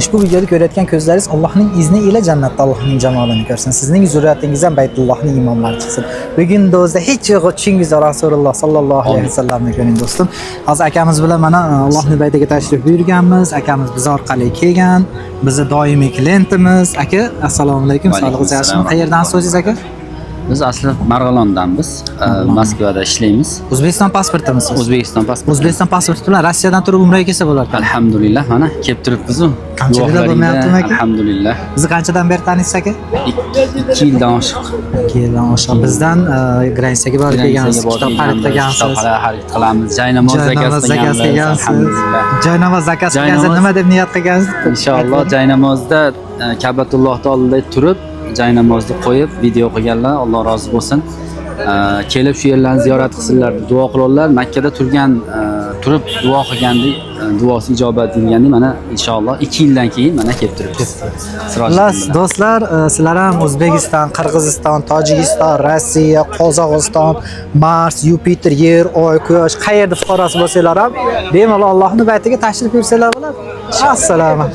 Ushbu videoni ko'rayotgan ko'zlaringiz Allohning izni ila jannatda Allohning jamolini ko'rsin. Sizning zurriyatingizdan Baytullohning imomlari chiqsin. Bugun do'zda hech yo'g'i tushingizda Rasululloh sallallohu alayhi vasallamni ko'ring do'stim. Hozir akamiz bilan mana Allohning baytiga tashrif buyurganmiz. Akamiz biz orqali kelgan. Bizni doimiy klientimiz. Aka, assalomu alaykum. Va alaykum Sog'lig'ingiz yaxshimi? assalom. Qayerdansiz o'zingiz, aka? Biz asli Marg'ilondanmiz. Moskvada ishlaymiz. O'zbekiston pasportimisiz? O'zbekiston pasporti. O'zbekiston pasporti bilan Rossiyadan turib umraga kelsa bo'lar ekan. Alhamdulillah, mana kelib turibmiz-u. Kamchiliklar Guvohlaringda, bo'lmayaptimi, aka? Alhamdulillah. Bizni qanchadan beri taniysiz, aka? 2 yildan oshiq. 2 yildan oshiq. Bizdan граница ga borib kelgansiz, Граница ga borib kitob xarid kelganmiz, qilgansiz. kitob xarid qilamiz. Jaynamoz Joynamoz zakaz zakaz qilganmiz. qilgansiz. Alhamdulillah. Joynamoz zakaz qilgansiz. Nima deb niyat qilgansiz? Inshaalloh jaynamozda Ka'batullohni oldida turib jaynamozni qo'yib video qilganlar, Alloh rozi bo'lsin. Kelib shu yerlarni ziyorat qilsinlar, duo qilinglar. Makkada turgan turib duo qilgandik, duosi ijobat deyilgandek, mana inshaalloh 2 yildan keyin mana kelib turibmiz. Sirojiddin Xullas bilan. Do'stlar, sizlar ham O'zbekiston, Qirg'iziston, Tojikiston, Rossiya, Qozog'iston, Mars, Yupiter, Yer, Oy, Quyosh qayerda fuqarosi bo'lsanglar ham bemalol Allohning baytiga tashrif buyursanglar bo'ladi. Assalomu.